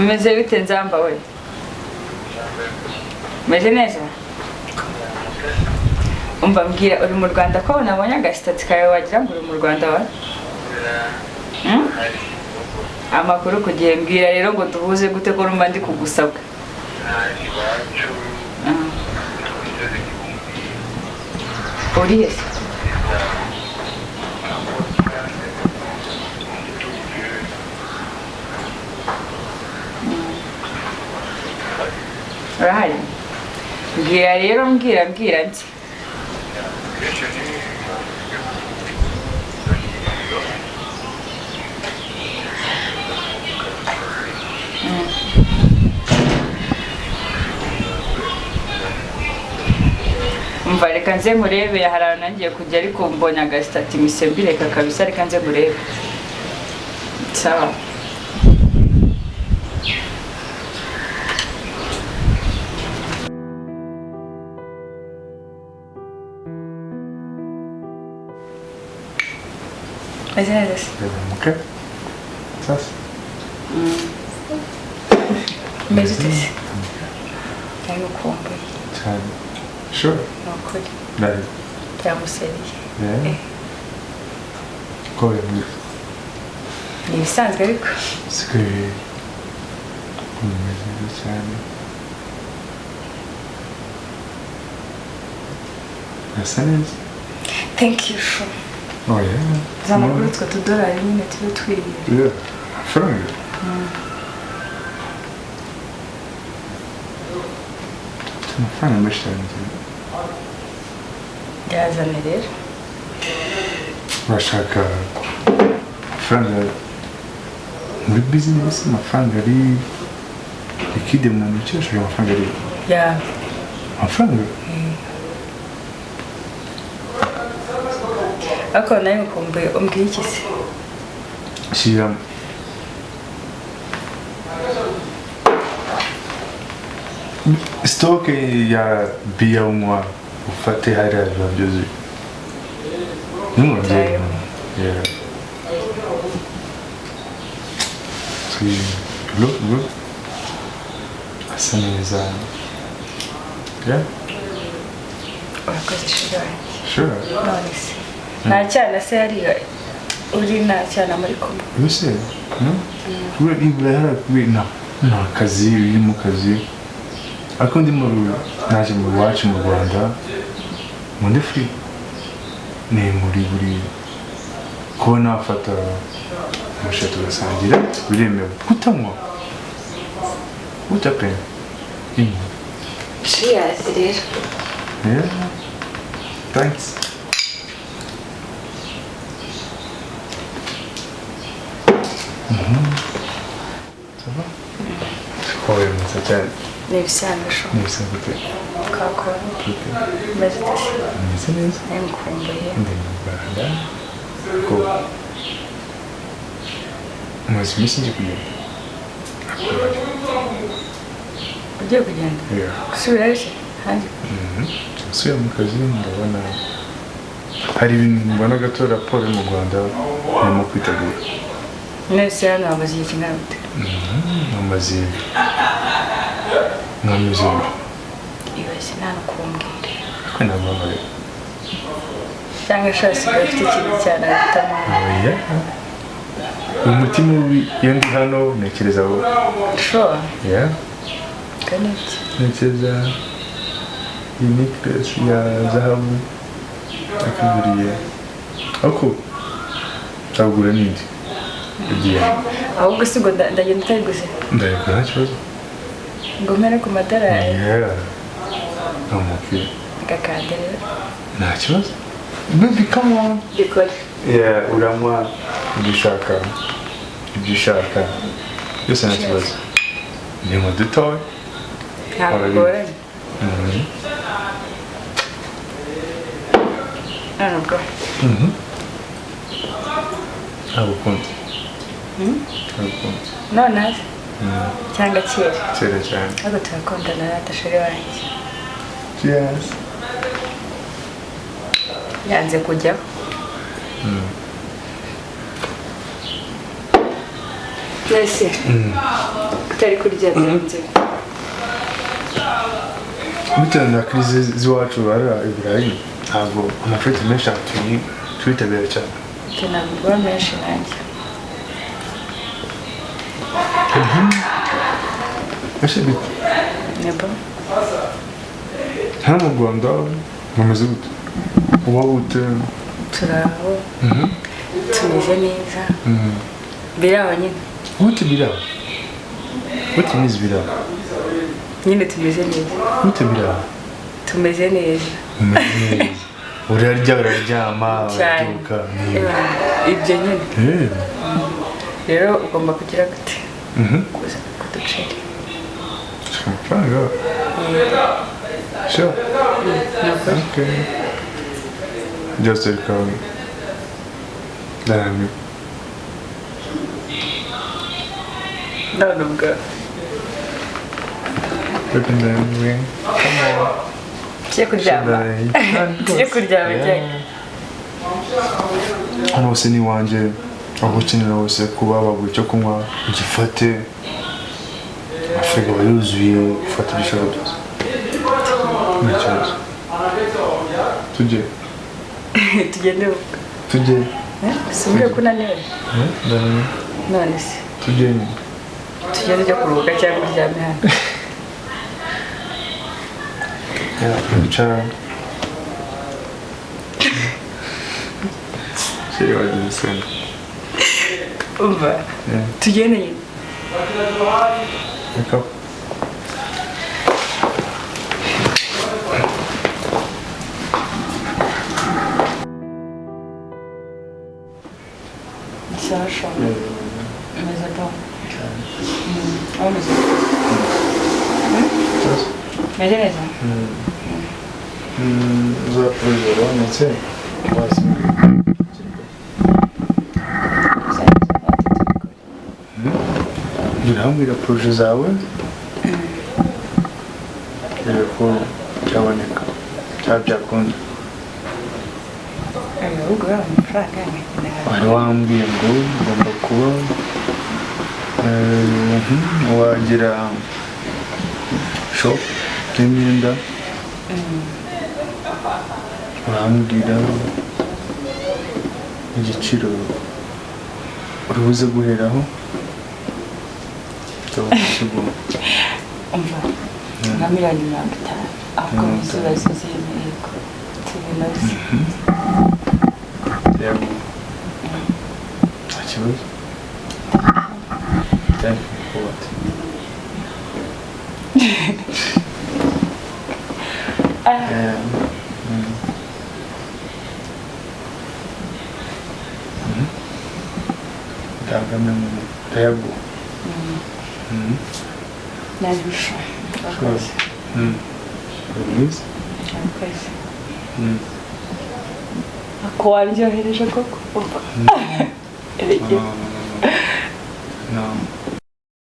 Bimeze bite nzamba we? Meze neza? Umva mbwira uri mu Rwanda ko nabonye agasitati kawe wagira ngo uri mu Rwanda wa? Amakuru kugihe mbwira rero ngo duhuze gute ko rumba ndi kugusabwa. Uri he se? Urahari? Mbwira rero mbwira mbwira nti. Umva reka nze nkurebe hari ahantu nangiye kujya ariko mbonye agasitati mise mbireka kabisa reka nze nkurebe. Sawa. Meze neza se? Okay. Sasa. Meze ute se? Nari ngukumbuye. Cyane. Sure. Ni ukuri. Nari. Byamuseriye. Yeah. Ko ni Ni ibisanzwe ariko. Sigaye umeze neza cyane. Asa neza. Thank you shu. Oh yeah. Za makuru utwo tudorari nyine tube twirira. Yeah. Amafaranga. Amafaranga menshi cyane. Yazane rero. Urashaka amafaranga muri bizinesi, amafaranga ari liquide mu ntoki, urashaka amafaranga ari Yeah. amafaranga? Ariko nari ngukumbuye umbwiye iki se? Shyira sitoke ya biya unywa ufate hariya biba byuzuye. Nimubyeyi. Yeah. Look good. Asa neza. Yeah. Urakoze shira wanjye. Sure. None se. Nta cyana se hariya uri nta cyana muri kumwe. Ubuse? No? Uri nta kazi uri mu kazi. Ariko ndi mu naje mu iwacu mu Rwanda. Muri free. Ni muri buri kuba nafata umushatsi ugasangira biremewe kutanywa utape. Cheers rero. Yeah. Thanks. Ça va? Kowe mwiza cyane. Ni ibisanzwe shu. Ni ibisanzwe pe. Kakora. Meze ute se? Meze neza. Nari ngukumbuye. Ndi mu Rwanda. Ko maze iminsi ngiye kugenda. Ugiye kugenda? Yeah. Gusubirayo se? Hanze? Nsubira mu kazi ndabona hari ibintu mbona gato raporo yo mu Rwanda ndimo kwitegura. None hano hamaze igihe kingana gute? Hamaze nk'amezi abiri. Ibaze nta no kumbwira. Ariko ntabwo Cyangwa sha asigaye afite ikintu cyane ahitamo. Oya. Umutima mubi iyo ndi hano ntekereza wowe. Sure. Yeah. Kandi iki? Ntekereza iyi necklace ya zahabu nakuguriye. Ariko nzagura n'indi. Igiye. Ahubwo si ngo ndagenda utayiguze. Ndayigura nta kibazo. Ngo mpere ku madorari. Yeah. Amubwira. Agakanda rero. Nta kibazo. Baby, come on. Bikore. Yeah, uranywa ibyo ushaka. Ibyo ushaka. Byose nta kibazo. Ni mu dutoya. Ntabwo bigoranye. None ubwo. Ntabwo ukunda. Ntabwo ukunda. None se? Cyangwa kera. Kera cyane. Ariko turakundana rata sheri wanjye. Cheers. Yanze kujyaho. Nese utari kurya byanze. Bitewe na crise z'iwacu bara i Burayi, ntabwo amafete menshi tuyitabira cyane. Ntabwo menshi nanjye. Ese bite? Nebo. Hano mu Rwanda mumeze gute? Uba ute? Turaho. Tumeze neza. Biraho nyine. Gute biraho? Gute imizi biraho? Nyine tumeze neza. Gute biraho? Tumeze neza. Umeze neza. Urarya, uraryama, urabyuka. Ibyo nyine. Rero ugomba kugira gute? Kuza kuduceri. Amafaranga. Sure. Okay. Just reka ndarambiwe. None ubwo. Reka ndarambiwe. Come on. Tujye kuryama. Tujye kuryama Jack. Hano hose ni iwanjye, aho ukenera hose kuba baguha icyo kunywa ugifate. Afurika aba yuzuye, ufata ibyo ushaka byose. Nta kibazo. Tujye. Tugende. Tujye. Simbwiye ko unaniwe. Ndananiwe. None se. Tujye nyine. Tugende ujya kuruhuka cyangwa uryame hano. Icara. Sheri wagize isoni. Umva. Tugende nyine. Wake up. Sasha. Umeze bon. Umeze. Umeze neza? Za urabonetse wasimbwiye. Urambwira proje zawe reba ko byaboneka cyangwa byakunda. Wari wambwiye ngo ugomba kuba wagira shop y'imyenda, urambwira igiciro uri buze guheraho. Umva nka 50,000,000 ahubwo ziba z'intego tubinoze. Yego nta kibazo. Thank you for what? Ndayaguha. Nabirusha. Urakoze. Uri mwiza. Urakoze. Ako waryohereje koko. Umva. Erege.